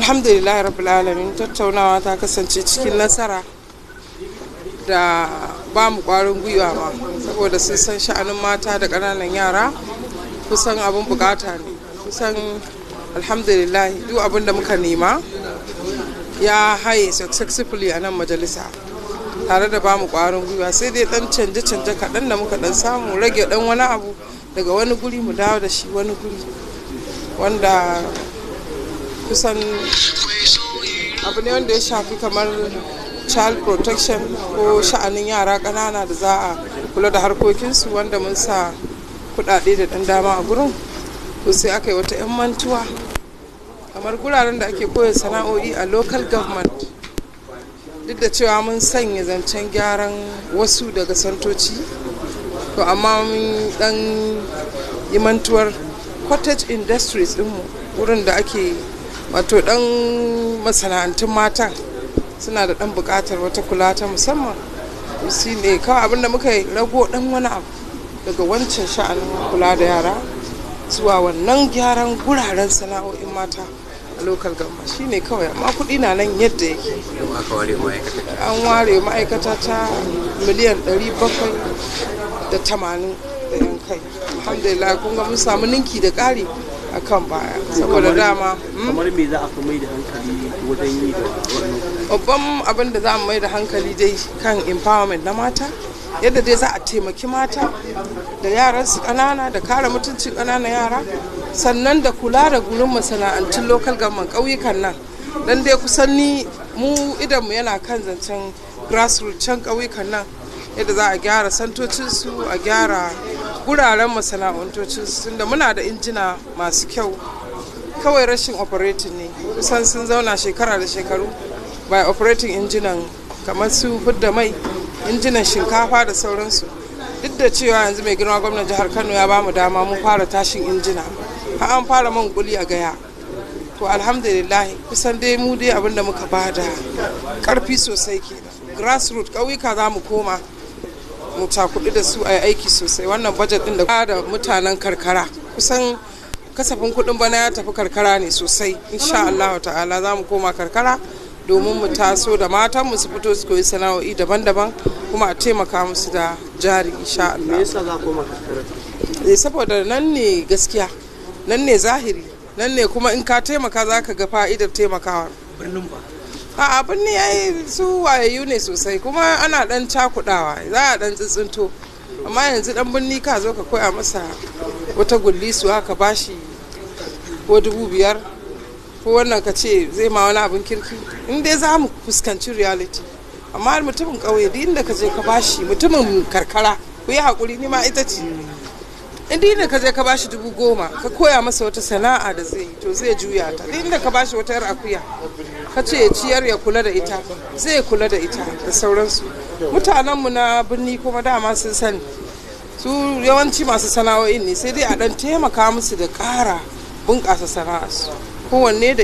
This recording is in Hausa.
Alhamdulillah rabbil alamin, tattaunawa ta kasance cikin nasara da ba mu kwarin gwiwa ma, saboda sun san sha'anin mata da ƙananan yara kusan abin bukata ne. Kusan alhamdulillah duk abin da muka nema ya haye successfully a nan majalisa, tare da ba mu kwarin gwiwa. Sai dai dan canje-canje kaɗan da muka dan samu, rage dan wani abu daga wani guri mu dawo da shi wani guri, wanda kusan abu ne wanda ya shafi kamar child protection ko sha'anin yara ƙanana da za a kula da harkokinsu, wanda mun sa kuɗaɗe da ɗan dama a gurin. To sai aka yi wata 'yan mantuwa, kamar guraren da ake koya sana'o'i a local government. Duk da cewa mun sanya zancen gyaran wasu daga santoci, to amma mun dan yi mantuwar cottage industries dinmu, wurin da ake wato dan masana'antun matan, suna da dan bukatar wata kula ta musamman. Shi ne kawai abin da muka yi, rago dan wani abu daga wancan sha'anin kula da yara zuwa wannan gyaran guraren sana'o'in mata a local government, shi ne kawai. Amma kuɗi na nan yadda yake. An ware ma'aikata ta miliyan 780 da yan kai. Alhamdulillah, kun ga mun samu ninki da ƙari a kan baya, saboda dama Kamar me za a fi mai da hankali wajen yi da wannan? Babban abin da za mu mai da hankali dai kan empowerment na mata, yadda dai za a taimaki mata da yaran su ƙanana, da kare mutuncin ƙananan yara, sannan da kula da gurin masana'antun local government, ƙauyukan nan. Dan dai kusan ni mu idanmu yana kan zancen grassroots can ƙauyukan nan, yadda za a gyara santocinsu, a gyara guraren masana'antocinsu, tunda muna da injina masu kyau, kawai rashin operating ne. Kusan sun zauna shekara da shekaru by operating injinan, kamar su fidda mai, injinan shinkafa da sauransu. Duk da cewa yanzu mai girma gwamnan jihar Kano ya bamu dama mun fara tashin injina, har an fara man kuli a Gaya. To alhamdulillah, kusan dai mu dai abinda muka bada karfi sosai kenan, grassroots, ƙauyuka za mu koma mu cakuɗu da su a yi aiki sosai. Wannan budget ɗin da mutanen karkara, kusan kasafin kuɗin bana ya tafi karkara ne sosai. Insha Allah ta'ala za mu koma karkara domin mu taso da matan mu su fito su koyi sana'o'i daban-daban, kuma a taimaka musu da jari, insha Allah. Me yasa za koma karkara? Eh, saboda nan ne gaskiya, nan ne zahiri, nan ne kuma in ka taimaka za ka ga fa'idar taimakawa. Birnin ba? A birni ai su wayayyu ne sosai, kuma ana dan cakudawa, za a dan tsitsinto. Amma yanzu dan birni ka zo ka koya masa wata gullisu haka, bashi ko 5,000 ko wannan, ka ce zai ma wani abin kirki, in dai za mu fuskanci reality. Amma mutumin ƙauye, duk inda ka je ka bashi, mutumin karkara, ku yi haƙuri, ni ma ita ce, inda inda ka je ka bashi 10,000 ka koya masa wata sana'a da zai yi, to zai juya ta. Duk inda ka bashi wata yar akuya ka ce ya ciyar ya kula da ita, zai kula da ita da sauransu. Mutanenmu na birni kuma dama sun sani, su yawanci masu sana'o'in ne, sai dai a dan taimaka musu da ƙara bunƙasa sana'arsu, kowanne da